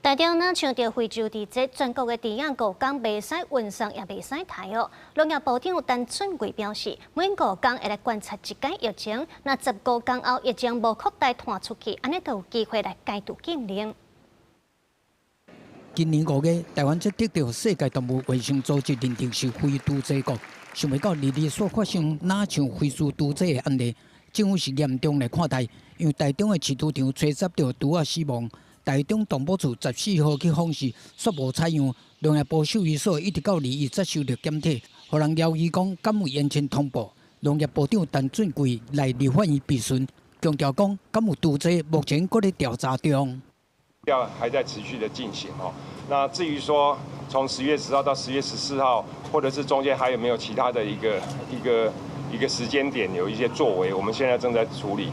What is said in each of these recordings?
台中若像著非洲豬瘟，全國的豬仔5工袂使運送，也袂使刣哦。農業部長陳俊貴表示，每五工會來觀察一擺疫情，若15工後疫情無擴大傳出去，按呢就有機會來解除禁令。今年5月，台灣才得著世界動物衛生組織認定是非豬災國，想袂到二二煞發生若像非洲豬瘟的案例，政府是嚴重來看待，因為台中的飼豬場追查著豬仔死亡。台中動保處14號去訪視，煞無採樣。農業部獸醫所一直到21才收著檢體，予人懷疑講敢有延遲通報。農業部長陳俊貴來立法院質詢，強調講敢有豬災，目前閣咧調查中。調還在持續的進行哦。那至於說從10月10號到10月14號，或者是中間還有沒有其他的一個時間點有一些作為，我們現在正在處理。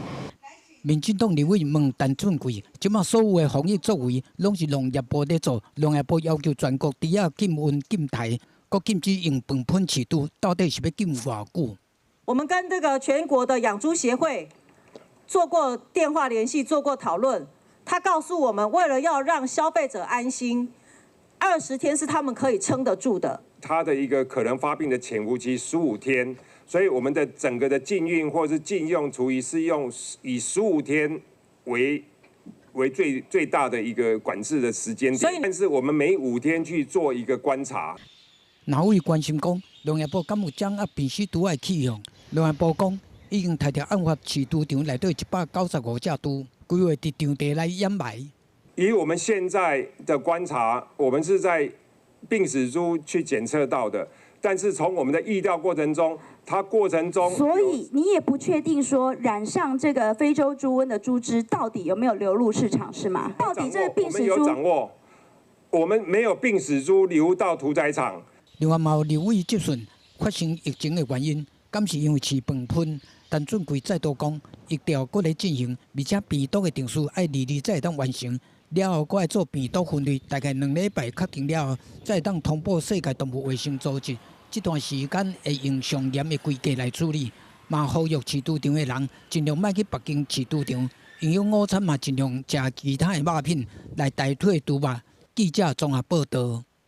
民進黨立委問陳俊貴，這馬所有的防疫作為，攏是農業部咧做，農業部要求全國豬仔禁運禁刣，閣禁止用糞噴飼豬，到底是欲禁偌久？我們跟這個全國的養豬協會做過電話聯繫，做過討論，他告訴我們，為了要讓消費者安心，20天是他們可以撐得住的。它的一個可能發病的潛伏期15天。所以我們的整個的禁運或是禁用廚餘是用以十五天為最最大的一個管制的時間點，但是我們每五天去做一個觀察。若有關心講，農業部敢有掌握病死豬的去向？農業部講已經刣著案發飼豬場內底195隻豬，規劃佇場地來掩埋。以我們現在的觀察，我們是在病死豬去檢測到的，但是從我們的疫調過程中，它過程中，所以你也不確定說染上這個非洲豬瘟的豬隻到底有沒有流入市場，是嗎？到底這個病死豬，我們有掌握，我們沒有病死豬流到屠宰場。另外，嘛有立委質詢發生疫情的原因，敢是因為飼糞噴？陳俊貴再度講，疫調閣咧進行，而且病毒的程序愛2日才會當完成，了後閣愛做病毒分類，大概2禮拜確定了後，才會當通報世界動物衛生組織。這段時間會用上嚴的規格來處理，嘛呼籲飼豬場的人盡量莫去別間飼豬場，營養午餐嘛盡量食其他的肉品來代替豬肉。記者綜合報導。